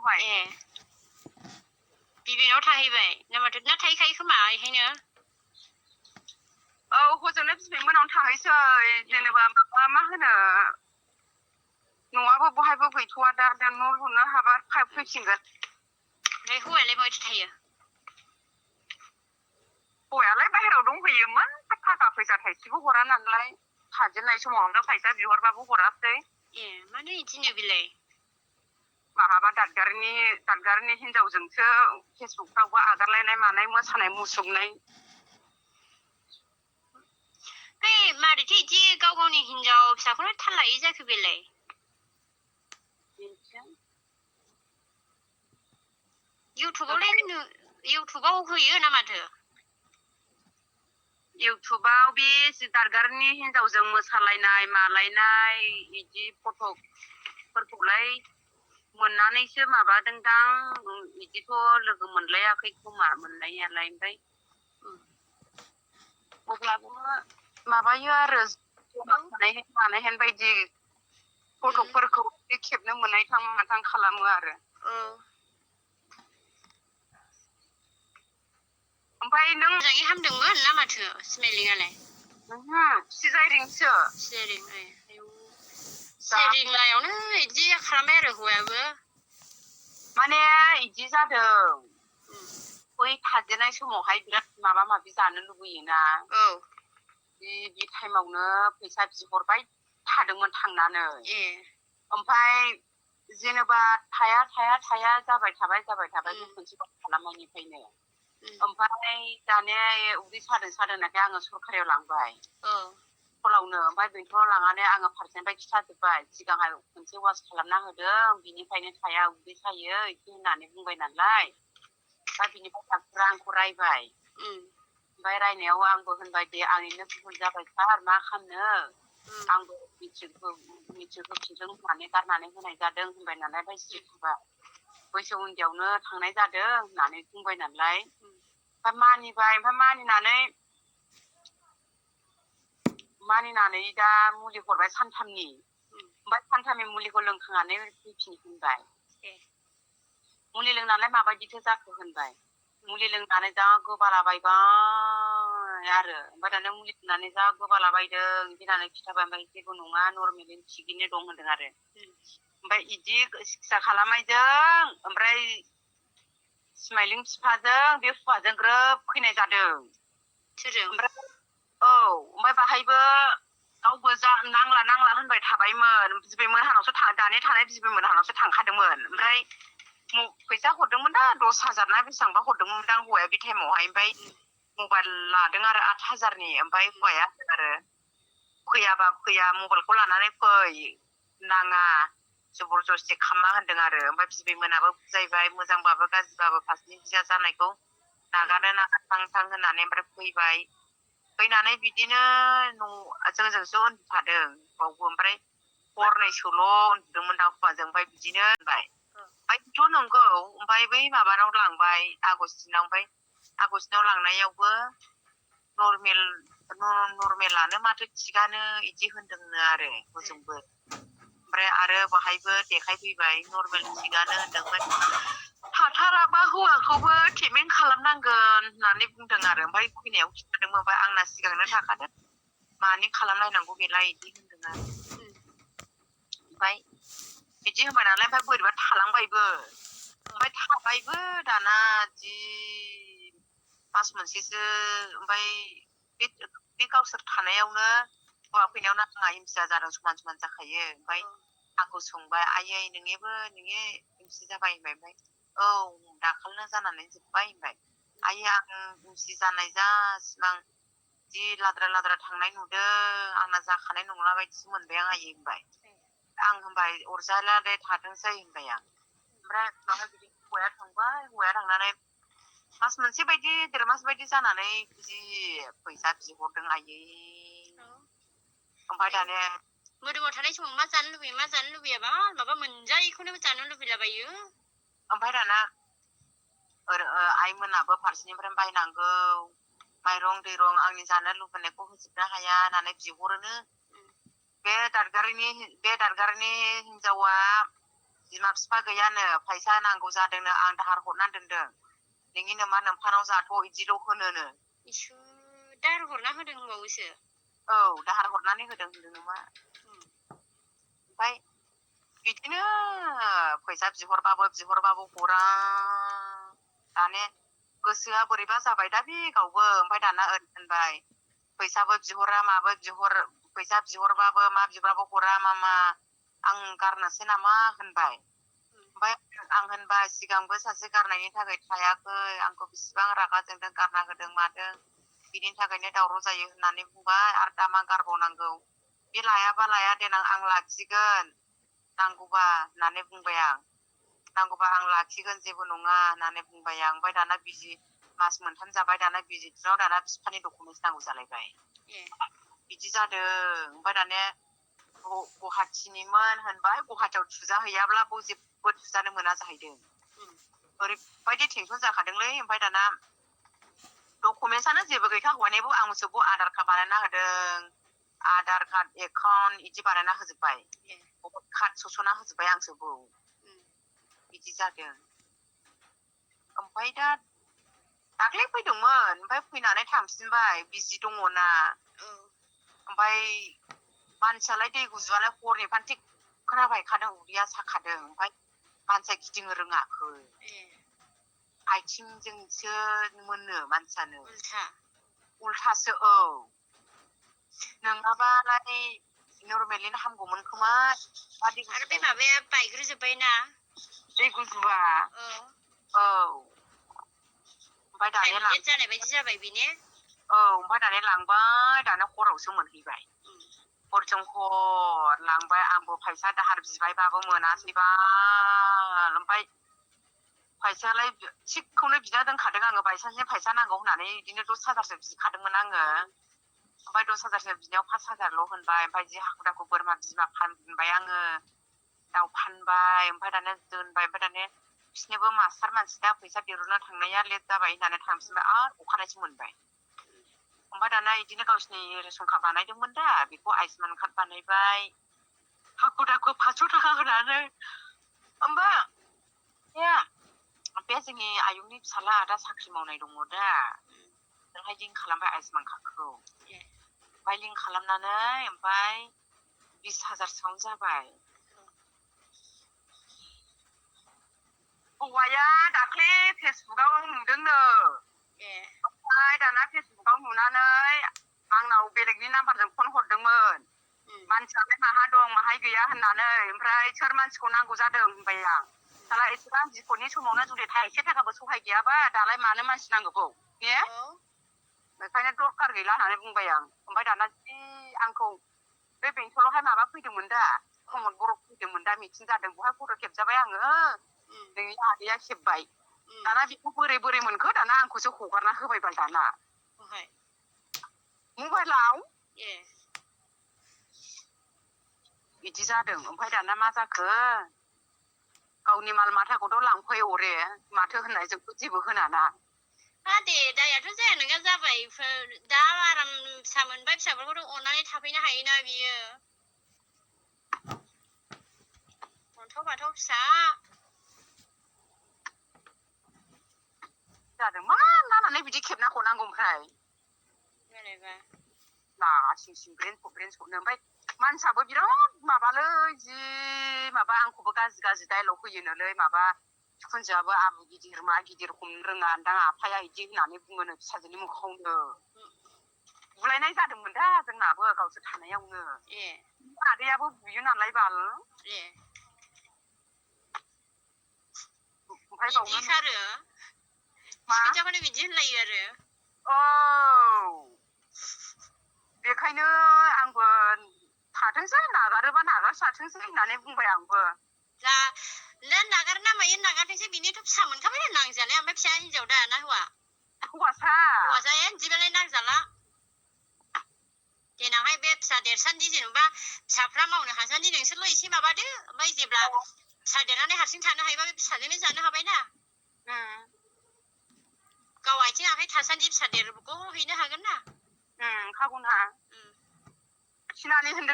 दहाय ए बिबेनाव थाहैबाय ना माथो ना थाहैखायो खोमा इहायनो औ हजोंनो बिबैमोनावनो थाहैसै जेनेबा मा होनो न'आबो बहायबो गैथ'वा दा न' लुनो हाबा फैफिनगोन ओमफ्राय हौवायालाय माबायदि थायो हौवायालाय बाहेरायाव दंहैयोमोन थाखा फैसा थाइसेबो हरा नालाय थाजेननाय समावनो फैसा बिहरबाबो हरासै ए मानो इदिनो बेलाय माहाबा दादगारिनि हिनजावजोंसो फेसबुकफ्रावबो आगारलायनाय मानाय मोसानाय मुसुरनाय मारैथो इदि गाव गावनि हिनजाव फिसाखौनो थाल लायै जाखो बेलाय इउटुबाव होयो ना माथो इउटुबाव बे दादगारिनि हिनजावजों मोसालायनाय मालायनाय इदि फट'फोरखौलाय मोननानैसो माबादोंदां इदिथ' लोगो मोनलायाखै खोमा मोननायालाय ओमफ्राय अब्लाबो माबायो आरो मानायहेन बायदि फट'फोरखौ खेबनो मोननायथां माथां खालामो आरो ओमफ्राय नों मोजाङै हामदोंमोन ना माथो स्मेलिंआलाय सिजारिंसो सिजारिंआवनो इदि खालामबाय आरो हौवायाबो माने इदि जादों बै थाजेननाय समावहाय बिराद माबा माबि जानो लुबैयोना बे टाइमावनो फैसा बिहरबाय थादोंमोन थांनानै ओमफ्राय जेनेबा थाया जाबाय थाबाय खनसे खालामनायनिफ्रायनो ओमफ्राय दानिया उदै सादों होननायखाय आङो सरखारियाव लांबाय स्कुलावनो ओमफ्राय बेंथलाव लांनानै आङो फारसेनिफ्राय खिथाजोब्बाय सिगांहाय खनसे वास खालामना होदों बिनिफ्रायनो थाया उदै सायो इदि होननानै बुंबाय नालाय दा बिनिफ्राय डाक्टरा आंखौ रायबाय ओमफ्राय रायनायाव आंबो होनबाय दे आंनिनो भुल जाबाय सार मा खालामनो आंबो मेट्रिक होफिनथों होननानै गारनानै होनाय जादों होनबाय नालाय ओमफ्राय सिरि थाबाय बैसो उन्दैयावनो थांनाय जादों होननानै बुंबाय नालाय ओमफ्राय मानिबाय ओमफ्राय मानिनानै दा मुलि हरबाय सानथामनि ओमफ्राय सानथामनि मुलिखौ लोंखांनानै फैफिनबाय मुलि लोंनानै माबायदिथो जाखो होनबाय मुलि लोंनानै जा गोबालाबायबाय आरो ओमफ्राय दाना मुलि लोंनानै जा गोबालाबायदों बिदि होननानै खिथाबाय ओमफ्राय जेबो नङा नर्मेलि थिगैनो दं होनदों आरो ओमफ्राय इदि सिकित्सा खालामनायजों ओमफ्राय स्माइलिं बिफाजों बे हौवाजों ग्रोब फैनाय जादों ओमफ्राय ओमफ्राय बाहायबो गावबो नांला होनबाय थाबायमोन बिबैमोनहानावसो दानि थानाय बिबैमोनहानावसो थांखादोंमोन ओमफ्राय फैसा हरदोंमोन दा 10,000 ना बेसेबांबा हरदोंमोन दां हौवाया बे टाइमावहाय ओमफ्राय मबाइल लादों आरो 8,000नि ओमफ्राय हौवाया आरो फैयाबा फैया मबाइलखौ लानानै फै नाङा जबरदस्ति खालामा होनदों आरो ओमफ्राय बिबैमोनाबो बुजायबाय मोजांबाबो गाज्रिबाबो फारसेनि बिया जानायखौ नागारनो थां होननानै ओमफ्राय फैबाय फैनानै बिदिनो जोंजोंसो उन्दुफादों बावबो ओमफ्राय हरनैसोल' उन्दुदोंमोन दां हौवाजों ओमफ्राय बिदिनो होनबाय ओमफ्रायथ' नंगौ ओमफ्राय बै माबानाव लांबाय आगस्टिनाव लांनायावबो नर्मेलानो माथो थिगानो इदि होनदोंनो आरो हजोंबो ओमफ्राय आरो बाहायबो देखायफैबाय नर्मेल थिगानो होनदों थाथाराबा हौवाखौबो ट्रिटमेन्ट खालामनांगोन होननानै बुंदों आरो ओमफ्राय फैनायाव खिन्थादोंमोन ओमफ्राय आंना सिगांनो थाखादों मानि खालामलायनांगौ बेलाय इदि होनदों आरो ओमफ्राय बिदि होनबाय नालाय ओमफ्राय बोरैबा थालांबायबो ओमफ्राय थाबायबो दाना जि मास मोनसेसो ओमफ्राय बे गावसोर थानायावनो हौवा फैनायावनो आंहा हिंसा जादों समान जाखायो ओमफ्राय आंखौ सोंबाय आयै नोंनिबो हिंसि जाबाय होनबाय ओमफ्राय औ दाखालिनो जानानै जोब्बाय होनबाय आयै आं हिंसि जानाय जासिमां जि लाद्रा थांनाय नुदों आंना जाखानाय नंला बायदिसो मोनबाय आं आयै होनबाय आं होनबाय अरजाला दे थाथोंसै होनबाय आं ओमफ्राय उनावहाय बिदि हौवाया थांनानै मास मोनसे बायदि 1.5 मास बायदि जानानै जि फैसा बिहरदों आयै ओमफ्राय दाने मोदोमाव थानाय समाव मा जानो लुबैयाबा माबा मोनजायैखौनो जानो लुबैलाबायो ओमफ्राय दाना आइमोनाबो फारसेनिफ्राय बायनांगौ माइरं दैरं आंनि जानो लुबैनायखौ होजोबनो हाया होननानै बिहरोनो बे दादगारिनि हिनजावा बिमा बिफा गैयानो फैसा नांगौ जादोंनो आं दाहार हरनानै दोनदों नोंनि नमा नोमफानाव जाथ' इदिल' होनोनो इसोर दाहार हरना होदों होनबावोसो औ दाहार हरनानै होदों होनदों नामा ओमफ्राय बिदिनो फैसा बिहरबाबो हरा दाने गोसोआ बोरैबा जाबाय दा बे गावबो ओमफ्राय दाना होनबाय फैसाबो बिहरा माबो बिहर फैसा बिहरबाबो मा बिहरबाबो हरा मामा आं गारनोसै नामा होनबाय ओमफ्राय आं होनबाय सिगांबो सासे गारनायनि थाखाय थायाखै आंखौ बेसेबां रागा जोंदों गारना होदों मादों बिनि थाखायनो दावराव जायो होननानै बुंबाय आरो दा मा गारबावनांगौ बे लायाबा लाया देनां आं लाखिगोन नांगौबा होननानै बुंबाय आं नांगौबा आं लाखिगोन जेबो नङा होननानै बुंबाय आं ओमफ्राय दाना बिजि मास मोनथाम जाबाय दाना बिजि थुनायाव दाना बिफानि डकुमेन्टस नांगौ जालायबाय बिदि जादों ओमफ्राय दाने गुवाहाटिनिमोन होनबाय गुवाहाटियाव थुजाहैयाब्ला बाव जेबो थुजानो मोना जाहैदों ओरैबायदि टेनसन जाखादोंलै ओमफ्राय दाना डकुमेन्टसानो जेबो गैखा हौवानियाबो आंसोबो आधार कार्ड बानायना होदों आधार कार्ड एकाउन्ट इदि बानायना होजोब्बाय कार्ड सोस'ना होजोब्बाय आंसोबो बिदि जादों ओमफ्राय दा दाख्लै फैदोंमोन ओमफ्राय फैनानै थांफिनबाय बिजि दङना ओमफ्राय मानसियालाय दै गुजुआलाय हरनिफ्रायनो थिगखोना बायखादों उदैया साखादों ओमफ्राय मानसिया गिदिंनो रोङाखै आथिंजोंसो मोनो मानसियानो उल्थासो औ नङाबालाय नर्मेलैनो हामगौमोन खोमा आरो बे माबाया बायग्रोजोब्बायना दै गुजुआ औ ओमफ्राय दाने जानाय बायदि जाबाय बेने औ ओमफ्राय दाने लांबाय दाना हरावसो मोनहैबाय हरजों हर लांबाय आंबो फैसा दाहार बिबायबाबो मोनासै बाल ओमफ्राय फैसायालाय थिगखौनो बिना दोनखादों आङो बायसान्सनि फैसा नांगौ होननानै बिदिनो 10,000सो बिखादोंमोन आङो ओमफ्राय 10,000सो बिनायाव 5,000ल' होनबाय ओमफ्राय जि हाखु दाखु बोरमा बिमा फानबाय आङो दाउ फानबाय ओमफ्राय दाने दोनबाय ओमफ्राय दाने बिसोरनोबो मास्टार मानसि दा फैसा दिरुननो थांनाया लेट जाबाय होननानै थांफिनबाय आरो अखानायसो मोनबाय ओमफ्राय दाना बिदिनो गावसिनि रेसन कार्ड बानायदोंमोन दा बेखौ आयुष्मान कार्ड बानायबाय हाखु दाखु 500 थाखा होनानै ओमफ्राय बे जोंनि आयंनि फिसाला दा साख्रि मावनाय दङ दा जोंहाय लिंक खालामबाय आयुष्मान कार्डखौ ओमफ्राय लिंक खालामनानै ओमफ्राय 20,000सोआवनो जाबाय हौवाया दाख्लै फेसबुकाव नुदोंनो ओमफ्राय दाना फेसबुकाव नुनानै आंनाव बेलेगनि नाम्बारजों फन हरदोंमोन मानसियालाय माहा दं माहाय गैया होननानै ओमफ्राय सोर मानसिखौ नांगौ जादों होनबाय आं दालाय एसेबां बिपदनि समावनो जुदि थाइसे थाखाबो सहाय गैयाबा दालाय मानो मानसि नांगौ ने बेखायनो दरखार गैला होननानै बुंबाय आं ओमफ्राय दाना जि आंखौ बे बेंथलावहाय माबा फैदोंमोन दा प्रमद बर' फैदोंमोन दा मिटिं जादों बेवहाय फट' खेबजाबाय आङो नोंनि आदैया खेबबाय दाना बेखौ बोरै बोरै मोनखो दाना आंखौसो हगारना होबाय बाल दाना मबाइलाव बिदि जादों ओमफ्राय दाना मा जाखो गावनि माल माथाखौथ' लांफै अरे माथो होननायजोंथ' जेबो होनाना दे दायाथ' जाया नङा जाबाय दा आराम फिसा मोनबाय फिसाफोरखौथ' अननानै थाफैनो हायोना बियो अन्थाव बाथाव फिसा जादों मा नानानै बिदि खेबना हरनांगौ ओमफ्राय लासिं सिं ब्रेन्सनो ओमफ्राय मानसियाबो बिराद माबालै जि माबा आंखौबो गाज्रि डायलग होयोनोलै माबा खुनजोआबो आबु गिदिर मा गिदिर हमनो रोङा दां आफाया बिदि होननानै बुङोनो फिसाजोनि मोखाङावनो बुलायनाय जादोंमोन दा जोंनाबो गावसोर थानायावनो आदैयाबो बुयो नालाय बाल ओमफ्राय बावनो बिदि होनलायो आरो औ बेखायनो आंबो थाथोंसै नागारोबा नागारसाथोंसै होननानै बुंबाय आंबो नागारना मायो नागारथोंसै बिनिथ' फिसा मोनखाबाय नांजानाया ओमफ्राय फिसा हिनजाव दा ना हौवासा बिदिबालाय नांजाला देनांहाय बे फिसा देरसान्दि जेनेबा फिसाफ्रा मावनो हासान्दि नोंसोरल' एसे माबादो ओमफ्राय जेब्ला फिसा देरनानै हारसिं थानो हायोबा बे फिसाजोंनो जानो हाबायना गाव आथिं आखाइ थासान्दि फिसा देरगौ हैनो हागोन ना खागुना थिनालि होनदों